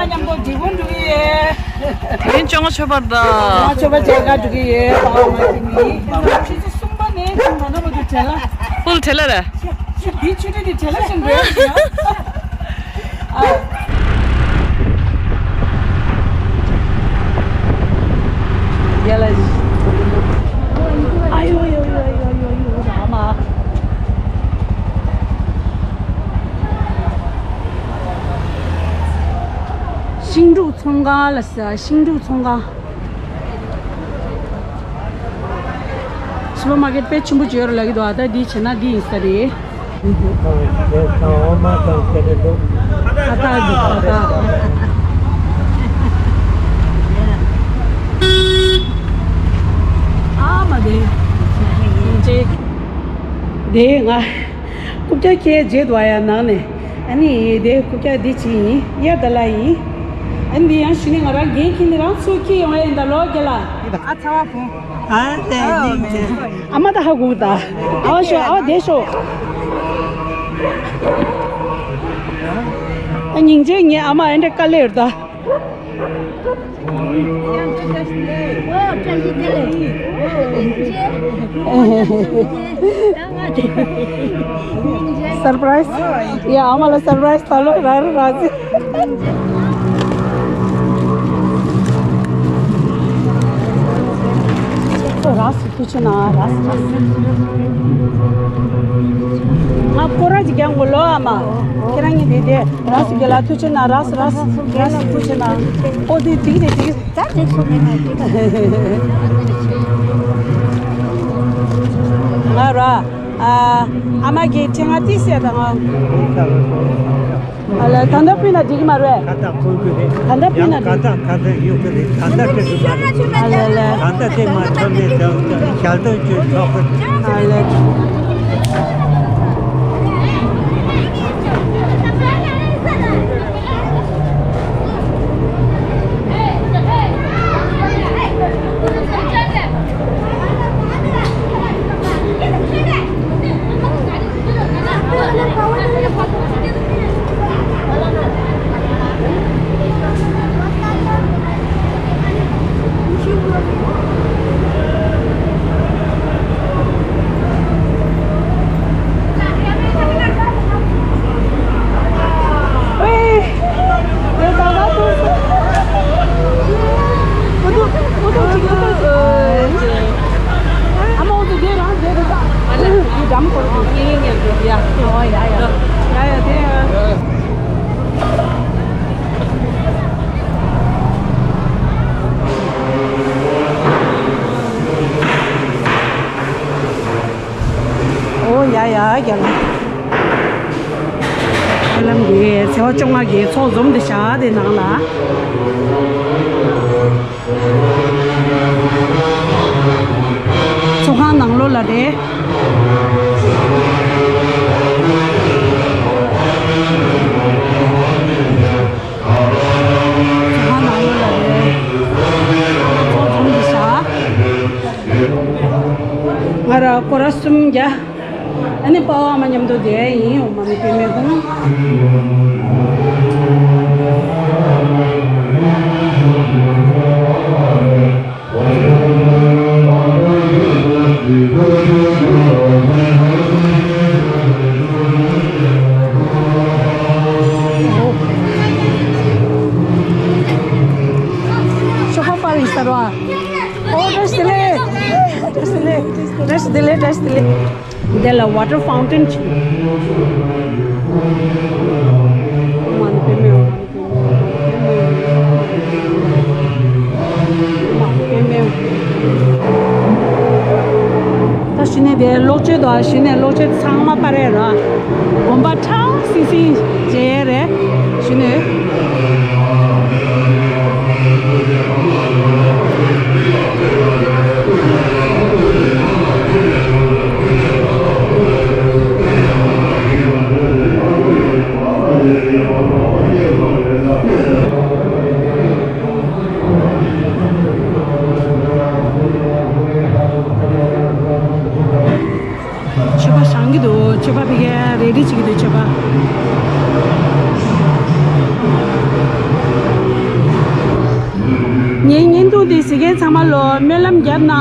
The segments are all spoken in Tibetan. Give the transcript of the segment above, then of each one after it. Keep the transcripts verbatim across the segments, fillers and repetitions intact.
མཉམ་དུ་འབྲས་སྤུངས་འགྲོ་གི་ཡོད། དེ་རིང་བཅོ་ལྔ་མཆོད་པར་དང་། བཅོ་ལྔ་མཆོད་པར་འགྲོ་གི་ཡོད། པ་ཕ་མ་གཉིས། ཆུ་ཚོད་གསུམ་པ་ནས་ད་ལྟ་བར་དུ་བྲེལ་ལ། ཕུལ་བྲེལ་ལ་རེད། ཆུ་འདི་ཆུ་ཚོད་འདི་བྲེལ་ལ་ཞིག་འགྲོ་ཡ་ཞིག་ཡ། ཡ་ལ། ཨ་ཡོ་ཡོ་ཡོ་ཡོ་ཡོ་ཡོ་ར་མ། ཤིང་འབྲུག་ཚོང་ཁང་ལ་ཟེར། ཤིང་འབྲུག་ཚོང་ཁང་། སུ་པར་མར་ཀེཊ་དཔེ་ཆེན་པོ་ཅིག་ཡོད་རེད་ལབ་ཀྱི་འདུག་ཨ་ད་འདི་བྱས་ན་འདི་ཡིན་ས་རེད། ཨ་ད་འདི་ཨ་ད། ཨ་མ་དེ། ཅེ། དེ་ང་རྐུབ་བཀྱག་ཁྱེར་བརྗེད་འདུག་ཨ་ཡ་ནང་ནས། ཨ་ནི་དེ་རྐུབ་བཀྱག་འདི་ཅི་ཡིན། ཡ་ད་ལ་ཡིན། ཨ་ནི་འདི་ཡང་ཞུ་ནི་ང་རང་རྒན་ཁྱེར་ནི་རང་ཚུར་ཁྱེར་ཡོང་ཡ་ཡིན་ད་ལོ་རྒན་ལགས། ཨ་ཚ་བ་བུ། ཨ་དེ་འདི་ཨ་མ་ད་ཧ་གོ་ད། ཨ་བ་ཤོག་ཨ་བ་བསྡད་ཤོག་ཨ་སྙིང་རྗེ། ངའི་ཨ་མ་ཨེ་འདྲ་དཀའ་ལས་རེད་ད། སར་པ་རའི་སི། ཡ་ཨ་མ་ལ་སར་པ་རའི་སི་ད་ལོ་རག་རེད་རག་ཟེར། ཁོ་རག་སོང་། ཐུགས་རྗེ་གནང་། རག་སོང་། རག་སོང་། ང་སྐོར་ར་ཅིག་རྒྱག་དགོས་ལོ་ཨ་མ། ཁྱེད་རང་གཉིས་དེ་དེ་རག་སོང་རྒན་ལགས། ཐུགས་རྗེ་གནང་། རག་སོང་། རག་སོང་། རག་སོང་། ཐུགས་རྗེ་གནང་། ཨོ་དེ་དེ་དེ་དེ། ད་དེ་ཚོ་མེད་ན་དེ་ད། ང་ར། ཨ་ཨ་མ་གི་ཁྲེང་ང་ཏི་སེ་དང་། ཨ་ལ་ད་ལྟ་ཕུལ་ན་འགྲིག་གི་མ་རེད། ཁ་བཏགས་ཕུལ་གི་རེད། ད་ལྟ་ཕུལ་ན་ཡང་ཁ་འགྲིག་བཏགས་ཁ་བཏགས་གཡུག་གི་རེད། ད་ལྟ་སྤྲད་གི་མ་རེད། ཨ་ལ་ལ། ད་ལྟ་དེ་མ་ཐོན་ནས་ད་ཞལ་འདོན་བྱོས་ཆོག་གི། ཨ་ལ། ཨོ་ཡ་ཡ་རྒན་ལགས། ཧ་ལམ་གྱི་ཚེས་པ་བཅོ་ལྔ་གི་ཚོགས་འཛོམས་འདི་བཞག་དེ་ནང་ལ། ཚོགས་ཁང་ནང་ལོགས་ལ་རེད། ཚོགས་ཁང་ནང་ལོགས་ལ་རེད། ཚོགས་འཛོམས་འདི་བཞག་ང་ར་སྐོར་ར་གསུམ་བརྒྱབ། ཨ་ནི་པ་ཕ་མ་མཉམ་དུ་བསྡད་ཡིན། འོ་མ་མི་པའི་མེ་གུང་། ཤོག་ཁ་པར་ཡིན་ས་ར། ཨོ་བཀྲ་ཤིས་བདེ་ལེགས། བཀྲ་ཤིས་བདེ་ལེགས། བཀྲ་ཤིས་བདེ་ལེགས། བཀྲ་ཤིས་བདེ་ལེགས། བཀྲ་ཤིས་བདེ་ལེགས། འདི་ལ་ཝ་ཊར་ཕའུན་ཊེན་ཅིག་ད་གཞི་ནས་དེ་གློག་ཆས་དང་གཞི་ནས་གློག་ཆས་ཚང་མ་པར་རེད་ར། དགོན་པ་ཁྲ་སིང་སིང་བྱས་རེད། གཞི་ནས། མཆོད་པ་བཞེངས་ཀྱི་འདུག་མཆོད་པ་ཕ་གིར་རེ་ཌི་བྱེད་ཀྱི་འདུག་མཆོད་པ། དེ་གའི་ཚང་མ་ལོ་སྨོན་ལམ་བརྒྱབ་ན།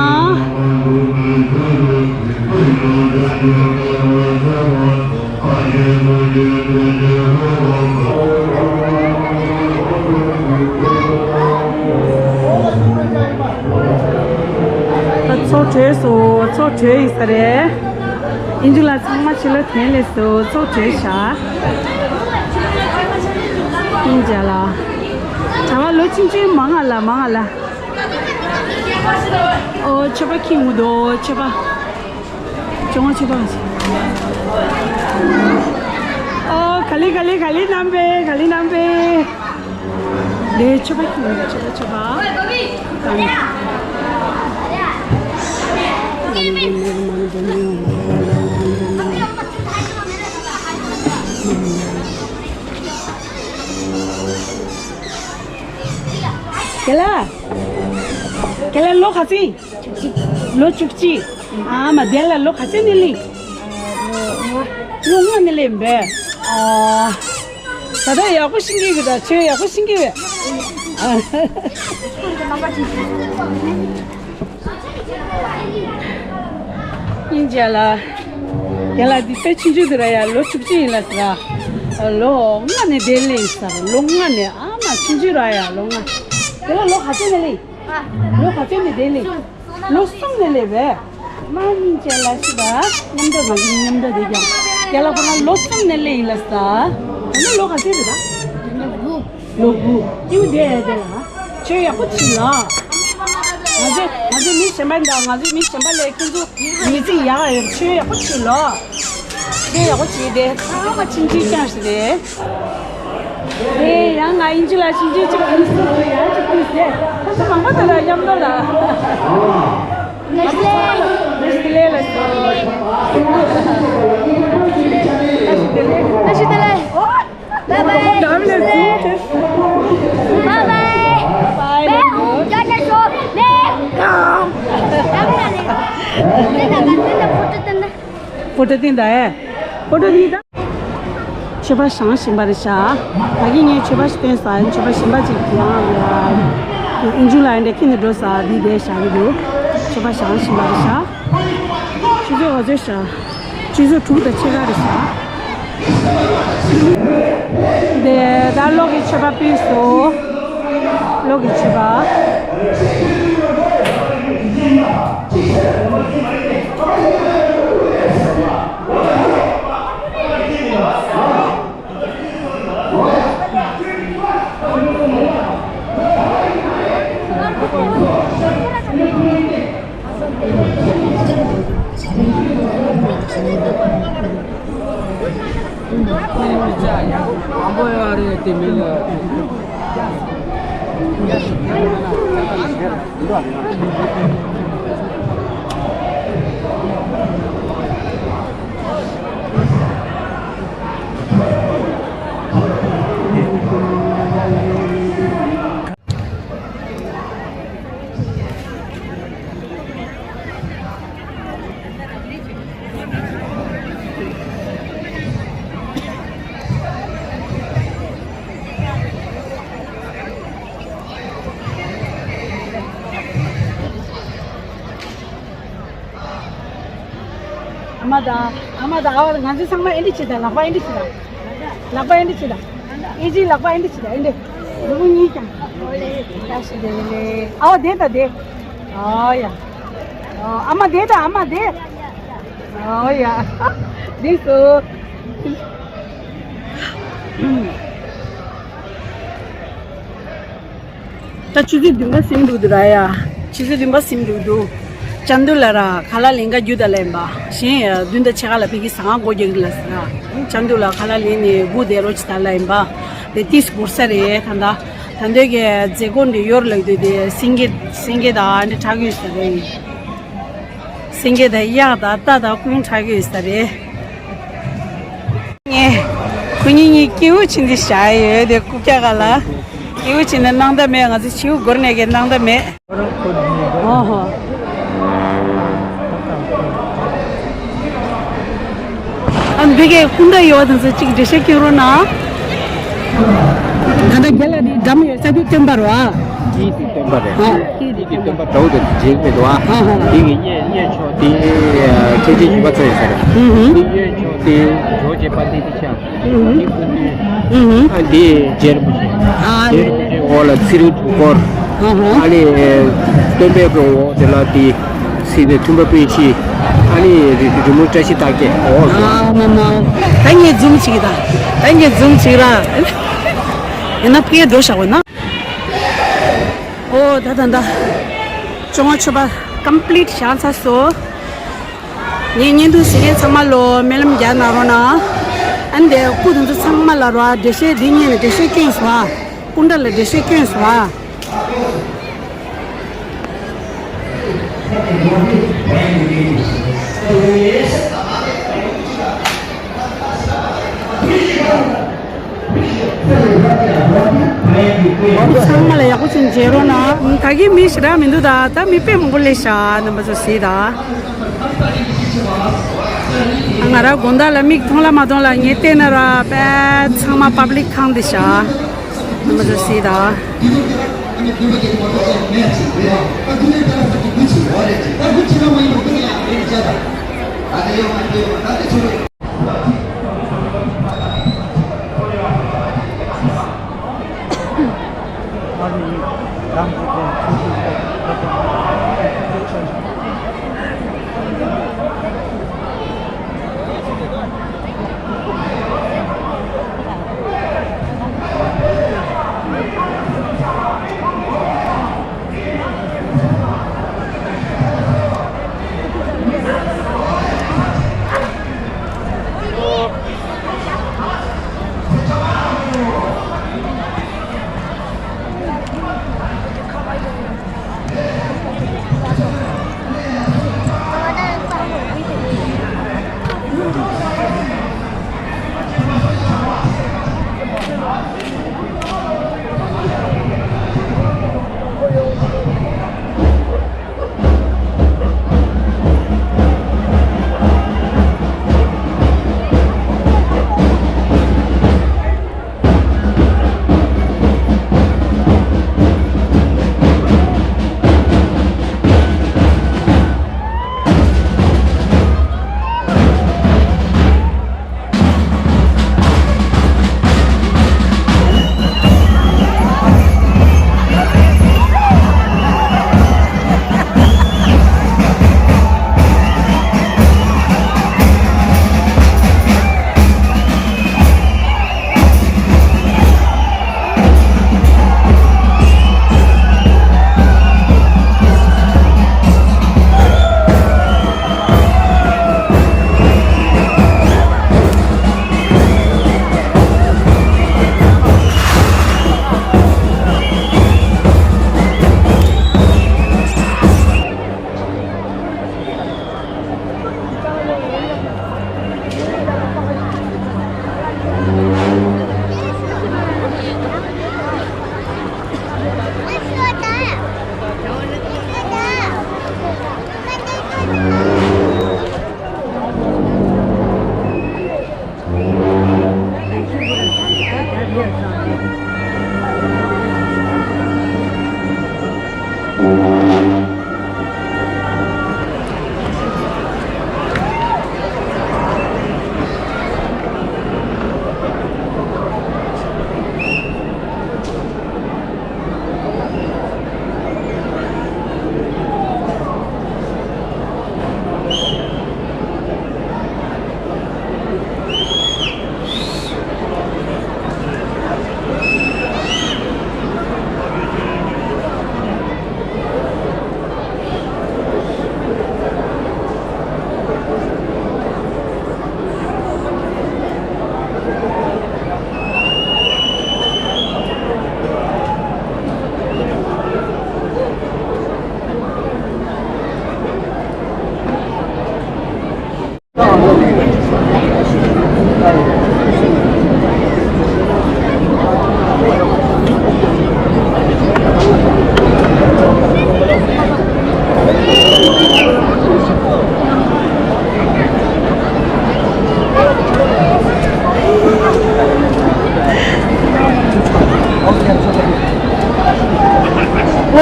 ད་ཚོགས་གྲོལ་སོང་། ཚོགས་གྲོལ་ཡིན་ས་རེད། ཨིན་ཇུ་ལགས་ཚང་མ་ཕྱི་ལོགས་ཐོན་སླེབས་སོང་། ཚོགས་གྲོལ་བཞག་ཨིན་ཇུ་ལགས། གྲྭ་པ་ལོ་ཆུང་ཆུང་མང་ང་ལ་མང་ང་ལ། ཨོ་མཆོད་པ་ཁྱེར་འོང་དོ། མཆོད་པ། ཅོང་ཆོས་པ། ཨོ་ག་ལེ་ག་ལེ་ག་ལེ་རྣམ་པས། ག་ལེ་རྣམ་པས། ལེ་ཆོས་པ་ཁྱི་ཆོས་པ་ཆོས་པ། དེ་ལ། དེ་ལ་ལོ་ག་ཚོད། ལོ་བཅུ་གཅིག་ཨ་མ་དེ་ལ་ལོ་ག་ཚོད་ནས་སླེབས། ལོ་ལྔ་ནས་སླེབས་པས། ཨ། ད་ལྟ་ཡག་པོ་ཤེས་ཀྱི་ཡོད་ད། ཆོས་ཡག་པོ་ཤེས་ཀྱི་ཡོད། ཨིན་ཇི་ལ། དེ་ལ་འདི་དཔེ་ཆུང་ཆུང་དུ་ར་ཡ། ལོ་བཅུ་གཅིག་ཡིན་ལ་ཟེར། ལོ་ལྔ་ནས་དེ་སླེབས་ཟེར། ལོ་ལྔ་ནས། ཨ་མ་ཆུང་ཆུང་ར་ཡ། ལོ་ལྔ། དེ་ལ་ལོ་ག་ཚོད་ནས་སླེབས། ལོ་ག་ཚོད་ནས་དེ་སླེབས། ལོ་གསུམ་ནས་སླེབས་པས། མ་ནིང་ཅན་ལ་ཤི་ད། མཉམ་དུ་ང་ཚོ་མཉམ་དུ་བསྡད་ཀྱང་། རྒན་ལགས་ཁོ་རང་ལོ་གསུམ་ནས་སླེབས་ཡིན་ལ་ཟེར། ད་ནི་ལོ་ག་ཚོད་རེད་ད། ལོ་དགུ། ལོ་དགུ། ཁྱེད་བསྡད་ཡ་དེ་ལ། ཆོས་ཡག་པོ་བྱིས་ལ། ང་ཚོ་ང་ཚོ་མི་གཞན་པ་འདྲ། ང་ཚོ་མི་གཞན་པ་ལས་ཁྱེད་ཚོ་མི་ཚེ་ཡག་ཡོད། ཆོས་ཡག་པོ་བྱིས་ལ། ཆོས་ཡག་པོ་བྱིས་ཏེ་ཚང་མ་ཕྱིན་ཅི་ཀྱང་ཞིག་རེད། དེ་ཡང་ང་ཨིན་ཇི་ལ་ཕྱིན་ཆད་ཅིག་ཨིན་སུ་ཡང་ཅིག་ཏུས་ཟེར། ཁོ་ཚོ་མང་པོ་དེ་ལ་མཉམ་དུ་ལ། ནེ་ཤི་ལེ། ནེ་ཤི་ལེ་ལ། ནེ་ཤི་ལེ། Bye bye. Bye bye. ཕོ་ཊོ་བསྟན་ད་ཨེ། ཕོ་ཊོ་བསྟན་ད། མཆོད་པ་བཞེངས་བཞིན་པ་རེད་ཤག་ད་གིན་ངས་མཆོད་པ་ཞིག་སྟོན་ས། མཆོད་པ་གཞན་པ་ཅིག་ཡང་ཡ། ཨིན་ཇུ་ལ་ཡིན་འདྲ་ཁྱེར་ནས་འགྲོ་ས་འདི་བསྡད་བཞག་གི་འདུག་མཆོད་པ་བཞེངས་བཞིན་པ་རེད་ཤག་ཆུ་ཚོད་ག་ཚོད་ཤག་ཆུ་ཚོད་དྲུག་དང་ཕྱེད་ཀ་རེད་ཤག་དེ་ད་གློག་གི་མཆོད་པ་ཕུལ་སོང་། གློག་གི་མཆོད་པ། ཨ་མ་དང་ཨ་མ་དང་ཨ་བ་ང་ཚོ་ཚང་མ་ཨེ་འདྲ་བྱེད་དང་། ལག་པ་ཨེ་འདྲ་བྱེད་དང་། ལག་པ་ཨེ་འདྲ་བྱེད་དང་། ཨེ་ཅི་ལག་པ་ཨེ་འདྲ་བྱེད་དང་། ཨེ་འདྲ། ལུ་གུ་གཉིས་ཀྱང་། བཀྲ་ཤིས་བདེ་ལེགས། ཨ་བ་བསྡད་དང་བསྡད། ཨོ་ཡ། ཨོ་ཨ་མ་བསྡད་དང་། ཨ་མ་བསྡད། ཨོ་ཡ། བསྡད་སོང་། ད་ཆུ་ཚོད་བདུན་པ་ཟིན་འདུག་འདུག་ར་ཡ། ཆུ་ཚོད་བདུན་པ་ཟིན་འདུག་འདུག་ཅན་དུ་ལ་ར་ཁ་ལག་ལེན་ག་རྒྱུགས་ད་ལེན་པ། གཞན་བདུན་དང་ཕྱེད་ཀ་ལ་ཕ་གི་ཟ་ཁང་སྒོ་རྒྱག་གི་ལ་ཟེར་ར། ཅན་དུ་ལ་ཁ་ལག་ལེན་ནས་སྒུག་བསྡད་རོགས་བྱེད་ད་ལེན་པ། དེ་ཏིས་འགོར་ས་རེད་ད་ལྟ། ད་འདོད་ཀྱི་མཛད་སྒོ་འདི་ཡོར་ལགས་དུས་དེ་སེང་གེ་སེང་གེ་དང་འདི་འཁྲབ་ཀྱི་ཡོད་ས་རེད། སེང་གེ་དང་གཡག་དང་རྟ་དང་ཀུན་འཁྲབ་ཀྱི་ཡོད་ས་རེད། ངས་ཁོ་གཉིས་གཉིས་སྐྱིད་པོ་བྱེད་འདི་བཞག་ཡོད་དེ། རྐུབ་བཀྱག་ག་ལ་སྐྱིད་པོ་བྱེད་ནས་སྣང་དག་མེད། ང་ཚོ་བྱིའུ་སྒོར་ནས་ཀྱི་སྣང་དག་མེད། ཨོ་ཧོ། ཨ་འདི་གའི་ཀུན་ད་ཡོད་དང་ཚོ་གཅིག་འགྲེལ་བཤད་སྐྱོན་རོགས་གནང་། ད་ལྟ་རྒྱ་ལ་འདི་འགྲམ་ཡོད་ས་དུས་སྟོན་པ་རོ་ཨ། ཅིའི་སྟོན་པ་རེད། ཨ། འདི་གི་སྟོན་པ་དགྲ་བོ་དང་མཇལ་གྱི་མི་འདུག་ཨ། ཨ་ཧ་ཧ། འདི་གི་གཡས་གཡས་ཕྱོགས་དེ་མཁན་ཆེན་ཞི་བ་འཚོ་ཡོད་ས་རེད། ཧུམ་ཧུམ། འདི་གཡོན་ཕྱོགས་དེ་ཇོ་བོ་རྗེ་དཔལ་ལྡན་དེ་ཆགས། ཧུམ་ཧུམ། འདི་སྐུ་མདུན། ཧུམ་ཧུམ། ཨ་འདི་རྗེ་རིན་པོ་ཆེ། ཨ་རྗེ་རིན་པོ་ཆེ་འོག་ལ་ཚེ་རིང་དྲུག་འཁོར། ཨ་ཧ། ཨ་ནི་སྟོན་པའི་གི་འོག་དེ་ལ་དེ་སྲིད་པའི་མཐུན་པ་པཎ་ཆེན། ཨ་ནི་རི་རི་མོ་བཀྲ་ཤིས་རྟགས་བརྒྱད་འོག་ལ། ཨ་མ་མ། ད་ངས་zoom་བྱེད་ཀྱི་ད། ད་ངས་zoom་བྱེད་ར། ཡིན་ན་ཕ་གིར་འགྲོ་བཞག་པ་ན། ཨོ་ད་ད་ད། བཅོ་ལྔ་མཆོད་པ་complete་བཞག་ཚར་སོང་། ངའི་བརྙན་ཐུང་གཟིགས་མཁན་ཚང་མ་ལོ་སྨོན་ལམ་རྒྱག་གནང་རོགས་གནང་། ཨ་ནི་དེ་སྐུ་དེ་ཚོ་ཚང་མ་ལ་རོ་འགྲེལ་བཤད་འདི་ཉན་ནས་འགྲེལ་བཤད་སྐྱོན་སོང་ཨ། སྐུ་འདྲ་ལ་འགྲེལ་བཤད་སྐྱོན་སོང་ཨ། ཚང་མ་ལ་ཡག་པོ་བྱུང་མཇལ་རོགས་གནང་། ད་གིན་མི་ཞེ་དྲག་མི་འདུག་ད་ད་མི་དཔེ་མང་པོ་སླེབས་ཤག་རྣམ་པ་ཚོ་གཟིགས་དང་། ང་རང་དགོང་དག་ལ་མིག་མཐོང་ལ་མ་མཐོང་ལ་ངས་བལྟས་ན་ར་དཔེ་ཚང་མ་པབ་ལིག་ཁང་འདི་ཤག་རྣམ་པ་ཚོ་གཟིགས་དང་།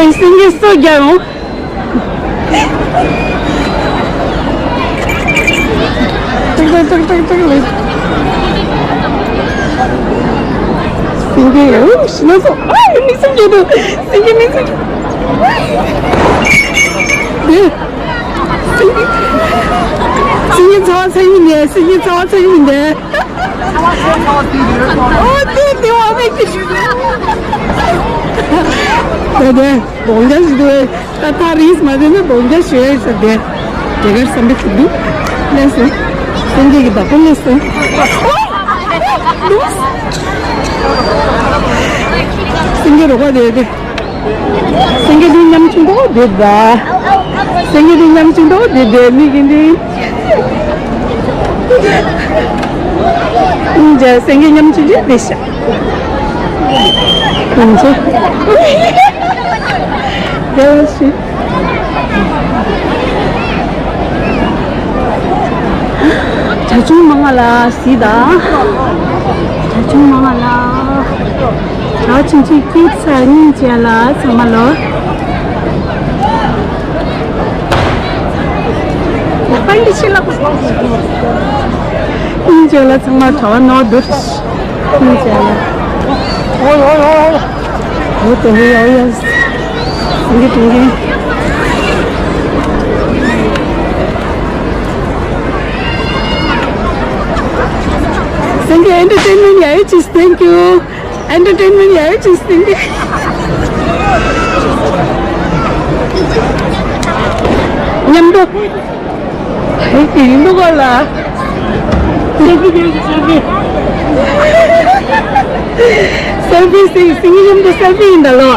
སེང་གེ་སོ་རྒྱག་ཡོང་། ཏག་ཏག་ཏག་ཏག་ཏག་ལས། སེང་གེ་ཡང་ཤི་ན་སོ། ཨ་ཡ་མིག་སེང་གེ་འདུག་སེང་གེ་མིག་སེང་གེ། དེ། སེང་གེ། སེང་གེ་ཚ་བ་ཚ་ཡིན་ནས་སེང་གེ་ཚ་བ་ཚ་ཡིན་ནས། ཨོ་དེ་དེ་བ་མེད་དེ། དེ་དེ་སྦོང་རྒྱ་ཞིག་འདུག་ད་ད་རིས་མ་དེ་ནི་སྦོང་རྒྱ་ཞུ་ཡས་ཟེར་དེ། དེ་གར་བསམ་པའི་ཐུག་འདུག་ལན་སོང་། སེང་གེ་གི་བདག་པོ་ལན་སོང་། སེང་གེ་རོགས་པ་དེ་དེ། སེང་གེ་དེ་ཉམ་ཆུང་དོ་དེ་ད། སེང་གེ་དེ་ཉམ་ཆུང་དོ་དེ་དེ་མི་གི་འདི། ཨིན་ཇ་སེང་གེ་ཉམ་ཆུང་ཅིག་དེ་ཤ། ཨིན་ཇ། དེ་བ་ཤི། ཇ་ཆུང་མ་ང་ལ་སི་ད། ཇ་ཆུང་མ་ང་ལ། ཇ་ཆུང་ཆུང་ཀིད་ས་སྙིང་རྗེ་ལ་ཚང་མ་ལོ། ཡག་པ་འདི་ཤི་ལ། སྙིང་རྗེ་ལ་ཚང་མ་གྲྭ་བ་ནོར་འདུག་སྙིང་རྗེ་ལ། ཨོ་ཡ་ཡ་ཡ་ཡ། ཨོ་དེ་ཧེ་ཡ་ཡ། སེང་གེ་དྲུང་རྒྱུན། སེང་གེ་ཨེན་ཊར་ཊེན་མེན་ཡ་ཡི་ཅིས། Thank you. ཨེན་ཊར་ཊེན་མེན་ཡ་ཡི་ཅིས། སེང་གེ་མཉམ་དུ། ཨེ་ཀྱི་ཡིན་འདུག་ག་ལ། སེལ་ཕི་སེལ་ཕི། སེལ་ཕི་སེང་སེང་གེ་མཉམ་དུ་སེལ་ཕི་ཡིན་ད་ལོ།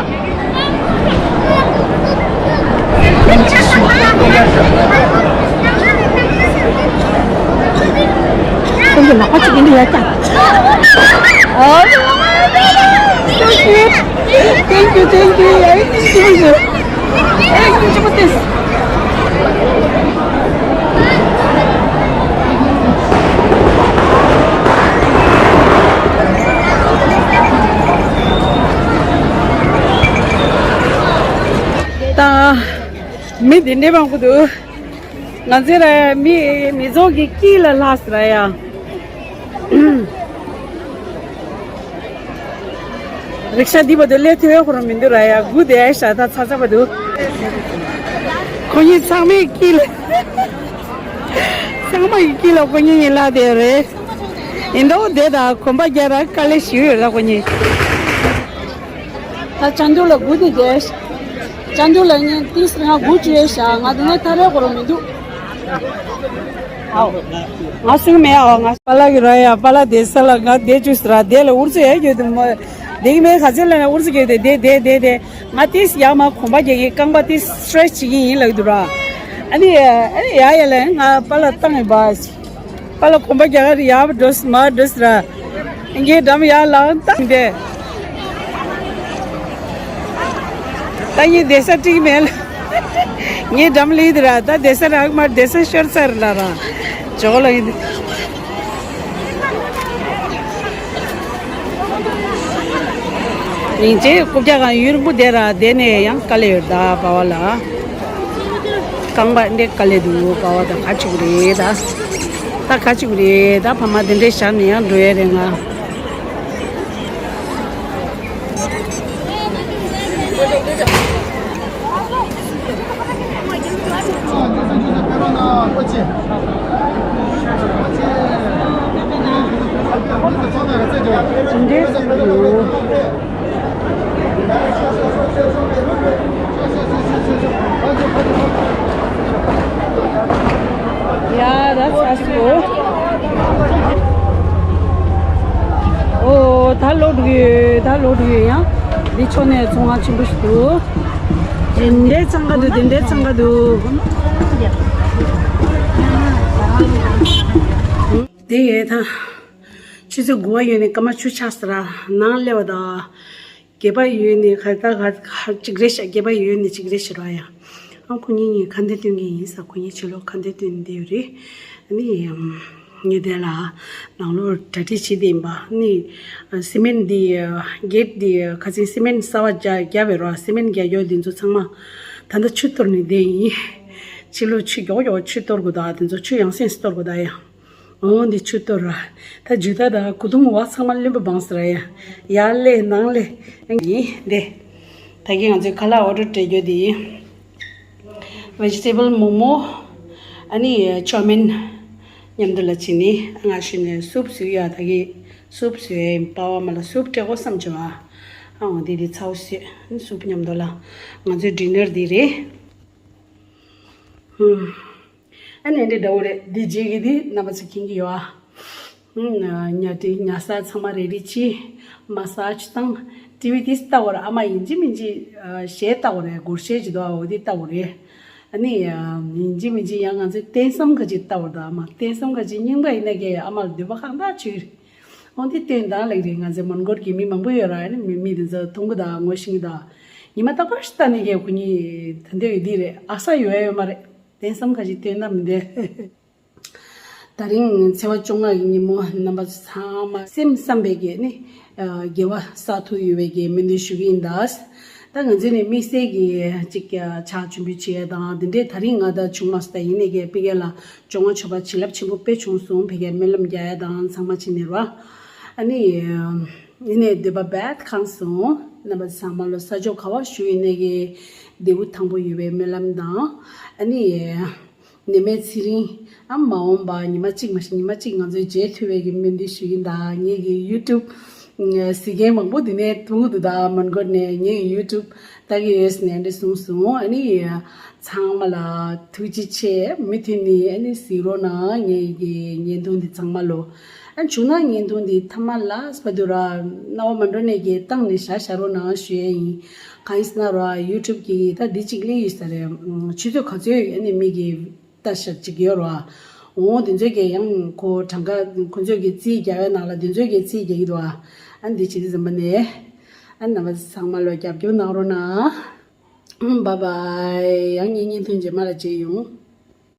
སེང་གེ་ལག་པ་གཅིག་གིས་འདི་ཡར་བཀྱག་ཨོ། Thank you, thank you. ཨེ་ཀྱི་ཡིན་འདུག་ཨེ་ཀྱི་ཡིན་འདུག་ད་མི་དེ་འདྲས་མང་པོ་འདུག་ང་ཚོའི་ར་མི་མི་ཚོགས་ཀྱི་དཀྱིལ་ལ་ལྷགས་ར་ཡ། རིག་ཤ་འདི་བར་དུ་སླེབས་ཐུབ་ཡོད་ཁོ་རང་མི་འདུག་ར་ཡ། སྒུག་བསྡད་ཤག་ད་ཚ་ཚ་བར་དུ། ཁོ་གཉིས་ཚང་མའི་དཀྱིལ། ཚང་མ་ཡི་དཀྱིལ་ལ་ཁོ་གཉིས་གཉིས་ལ་དེ་རེད། ཡིན་མདོག་བསྡད་དང་གོམ་པ་རྒྱག་ར་དཀའ་ལས་ཞིག་ཡོད་ར་ཁོ་གཉིས། ད་ཅང་དུ་ལ་སྒུག་བསྡད་ཤག་ཅང་དུ་ལ་ངས་ཏིས་ང་སྒུག་བཅུག་ཡོད་ཤག་ང་དེ་ནས་ཐར་ཡོད་ཁོ་རང་མི་འདུག་ཨའོ། ང་སུ་མེད་ཨའོ། ང་པཱ་ལགས་ཀྱི་ར་ཡ། པཱ་ལགས་བསྡད་ས་ལ་ང་བསྡད་བཅུག་ས་ར། དེ་ལ་ཨུ་ཚུགས་ཡ་ཡོད་དུ་མ་བསྡད་ཀྱི་མེད། ག་ཚོད་ལ་ན་ཨུ་ཚུགས་ཡོད་དེ་བསྡད་བསྡད་བསྡད་བསྡད། ང་ཏིས་ཡ་མ་གོམ་པ་རྒྱག་གི་རྐང་པ་ཏིས་སི་ཊེ་ཆི་བྱེད་ཀྱི་ཡིན་ལབ་ཀྱི་འདུག་ར། ཨ་ནི་ཨ་ནི་ཡ་ཡ་ལ་ང་པཱ་ལགས་བཏང་ཡོད་པ། པཱ་ལགས་གོམ་པ་རྒྱག་ག་རེ་ཡར་འགྲོ་སི་མར་འགྲོ་སི་ར། ངའི་འགྲམ་ཡར་ལངས་བཏང་སྟེ། ད་ངའི་བསྡད་ས་འགྲིག་མེད་ལ། ངའི་འགྲམ་ལ་ཡིན་དེ་ར། ད་བསྡད་ས་རག་མ་བསྡད་ས་ཤོར་ཚར་ལ་ར། ཇོ་ལ་ཡིན་དེ། ཡིན་ཅེ་རྐུབ་བཀྱག་གང་ཡུན་རིང་པོ་བསྡད་ར། བསྡད་ནས་ཡང་དཀའ་ལས་ཡོད་ད་པ་བ་ལ། རྐང་པ་འདི་དཀའ་ལས་འདུག་པ་བ་ད་ག་ཅིག་རེད་ད། ད་ག་ཅིག་རེད་ད། ཕ་མ་དེ་འདྲའི་ཞག་ནས་ཡང་འགྲོ་ཡས་རེད་ང་། འདི་འདྲའི་ཟེར་གྱི་འདུག་ཡ་ད་ས་སུ། ཨོ་ད་ལོག་འགྲོ་གི་ཡོད། ད་ལོག་འགྲོ་གི་ཡོད། ཡང་འདི་ཕྱོགས་ནས་ཚོང་ཁང་ཆེན་པོ་ཞིག་འདུག་དེ་འདྲའི་འཚང་ཁ་འདུག་དེ་འདྲའི་འཚང་ཁ་འདུག་དེ་ཡོད་ད། ཆུ་ཚོད་དགུ་པ་ཡོལ་ནས་སྐར་མ་བཅུ་ཆགས་ཟེར་ར། ནང་སླེབས་པ་དང་བརྒྱད་པ་ཡོལ་ནས་ག་ད་ག་གཅིག་རེད་ཤག་བརྒྱད་པ་ཡོལ་ནས་གཅིག་རེད་ཤག་ར་ཡ། ཨ་ཁོ་གཉིས་གཉིས་ཁ་འདོན་སྟོན་གྱི་ཡིན་ས། ཁོ་གཉིས་ཕྱི་ལོགས་ཁ་འདོན་སྟོན་བསྡད་ཡོད་རེད། ཨ་ནི་ཡང་ ངས་དེ་ལ་ནང་ལོགས་གྲ་སྒྲིག་བྱེད་དེ་ཡིན་པ་ནི། སི་མེན་འདི་གེ་ཊི་འདི་ཁ་སང་སི་མེན་གསར་བ་རྒྱག་རྒྱག་པའི་རོ། སི་མེན་རྒྱག་རྒྱུ་འདི་ཚོ་ཚང་མ་ད་ལྟ་ཆུ་གཏོར་ནས་བསྡད་ཡིན། ཕྱི་ལོགས་ཆུ་མགྱོགས་མགྱོགས་ཆུ་གཏོར་དགོས། ད་དེ་ཚོ་ཆུ་ཡང་སེ་གཏོར་དགོས་ད་ཡ། འོ་འདི་ཆུ་གཏོར་ར། ད་ཇུ་ད་ད་གུ་དུང་བ་ཚང་མ་བློན་པོ་བང་ཟེར་ཡ། ཡར་ལས་ནང་ལས་ཡིན་འདི། ད་གིན་ང་ཚོའི་ཁ་ལག་ཨོ་ཌར་སྤྲད་རྒྱུ་འདི་ཡིན། ཝེ་ཇི་ཊེ་བལ་མོ་མོ། ཨ་ནི་ཅོ་མིན་མཉམ་དུ་ལ་བྱིན་ནི། ང་ཤི་ནས་སུབ་བཟོས་ཡ། ད་གི་སུབ་བཟོས་པ་བ་མ་ལ་སུབ་སྤྲད་གོ་བསམ་བྱུང་ཨ། ཨ་འོ་འདི་འདི་ཚའོ་བཟོས་སུབ་མཉམ་དུ་ལ། ང་ཚོའི་ཌི་ནར་འདི་རེད། ཨ་ནི་འདི་འདྲ་བོ་རེད། འདི་རྗེས་ཀྱི་འདི་རྣམ་པ་ཚོ་མཁྱེན་གྱི་ཡོད་ཨ། ཉལ་ཁྲི་ཉལ་ས་ཚང་མ་རེ་རེ་བྱས། མ་སཱཇ་བཏང་། ཊི་ཝི་དེ་ལྟ་བར་ཨ་མ་ཡིན་གཅིག་མིན་གཅིག་གཞས་ལྟ་བར་རེད། སྒོར་གཞས་ཅིག་འདུག་ཨ། འོ་དེ་ལྟ་བར་རེད། ཨ་ནི་ཡིན་གཅིག་མིན་གཅིག་ཡང་ང་ཚོའི་རྟེན་བཟང་ཁ་ཅིག་ལྟ་བར་འདུག་ཨ་མ། རྟེན་བཟང་ཁ་ཅིག་རྙིང་པ་ཡིན་ན་གི་ཨ་མ་ལ་འདོད་པ་ཁག་འདུག་ཅིག་རེད། འོ་དེ་སྟོན་དང་ལེགས་རེད། ང་ཚོའི་མོན་གྷོར་གྱི་མི་མང་པོ་ཡོད་ར། ཨ་ནི་མི་མི་དེ་ཚོ་མཐོང་གི་འདུག་ངོ་ཤེས་ཀྱི་འདུག་ཉི་མ་རྟག་པར་ལྟ་ནས་གི་ཁོ་གཉིས་ད་འདོད་ཡོད་དེ་རེད། ཨ་ས་ཡོད་ཡོད་མ་རེད། རྟེན་བཟང་ཁ་ཅིག་སྟོན་ན་མི་འདོད། ད་རིང་ཚེས་པ་བཅོ་ལྔ་ཡི་ཉིན་མོ་རྣམ་པ་ཚང་མ་སེམས་བསམ་པའི་གི་ནི་དགེ་བ་བསགས་ཐུབ་ཡོད་པའི་གི་སྨོན་འདུན་ཞུ་གི་ཡིན་ད། ད་ང་ཚོས་ནི་དམིགས་བསལ་གྱི་ཅིག་ཕྱག་མཆོད་འབུལ་བྱེད་ཡ་དང་དེ་འདྲས་ད་རིང་ང་ད་བྱུང་མ་སོང་། ད་ཡིན་ནའི་གི་ཕ་གི་ལ་བཅོ་ལྔ་མཆོད་པ་བྱིན་རླབས་ཆེན་པོ་དཔེ་བྱུང་སོང་། ཕ་གིར་སྨོན་ལམ་རྒྱག་ཡ་དང་ཚང་མ་བྱས་ནས་ར། ཨ་ནི་ཡིན་ནའི་འདོད་པ་རྦད་ཁེངས་སོང་། རྣམ་པ་ཚང་མ་ལོ་ས་ཕྱོགས་ག་བ་བཞུགས་ཡིན་ནའི་གི་བདེ་པོ་ཐང་པོ་ཡོད་པའི་སྨོན་ལམ་དང་། ཨ་ནི། ནད་མེད་ཚེ་རིང་། ཨ་མ་འོངས་པ་ཉི་མ་གཅིག་མ་གཏོགས་ཉི་མ་གཅིག་ང་ཚོའི་མཇལ་ཐུབ་པའི་གི་སྨོན་འདུན་ཞུ་གི་ཡིན་ད། ངེད་ཀྱི་ཡུ་ཊུབ་གཟིགས་མཁན་མང་པོ་འདི་ནས་མཐོང་གི་འདུག་ད་མོན་གྷོ་ནས་ངེད་ཀྱི་ཡུ་ཊུབ་ལྟ་གི་ཡོད་ཟེར་ནས་འདི་གསུངས་སོང་། ཨ་ནི་ཚང་མ་ལ་ཐུགས་རྗེ་ཆེ། མུ་མཐུད་ནས་ཨ་ནི་གཟིགས་རོགས་གནང་། ངེད་ཀྱི་བརྙན་ཐུང་འདི་ཚང་མ་ལོ། ཨ་བྱུང་ན་བརྙན་ཐུང་འདི་མཐའ་མ་ལ་སྤ་དུ་ར་རྣ་བ་མ་འགྲོ་ནས་ཀྱི་བཏང་ནས་བཞག་བཞག་རོགས་གནང་ཞུ་ཡས་ཡིན། གང་ཡིན་ཟེར་ན་ར་ཡུ་ཊུབ་ཀྱི་ད་འདི་གཅིག་ལས་ཡོད་ས་རེད། ཆུ་ཚོད་ག་ཚོད་ཨ་ནི་མི་གི་ལྟ་ཞབས་ཅིག་ཡོད་ར། འོ་དེ་ཚོས་ཀྱི་ཡང་ཁོ་གྲངས་ཀ་ཁོ་ཚོས་ཀྱི་རྩིས་རྒྱག་པའི་ནང་ལ་དེ་ཚོས་ཀྱི་རྩིས་རྒྱག་གི་འདུག་ཨ་འདི་བྱེད་དུས་ཙམ་པ་ནས་ཨ་རྣམ་པ་ཚང་མ་ལོ་རྒྱབ་སྐྱོར་གནང་རོགས་གནང་། བཱའི་བཱའི། ཡང་ངེད་བརྙན་ཐུང་རྗེས་མ་ལ་མཇལ་ཡོང་།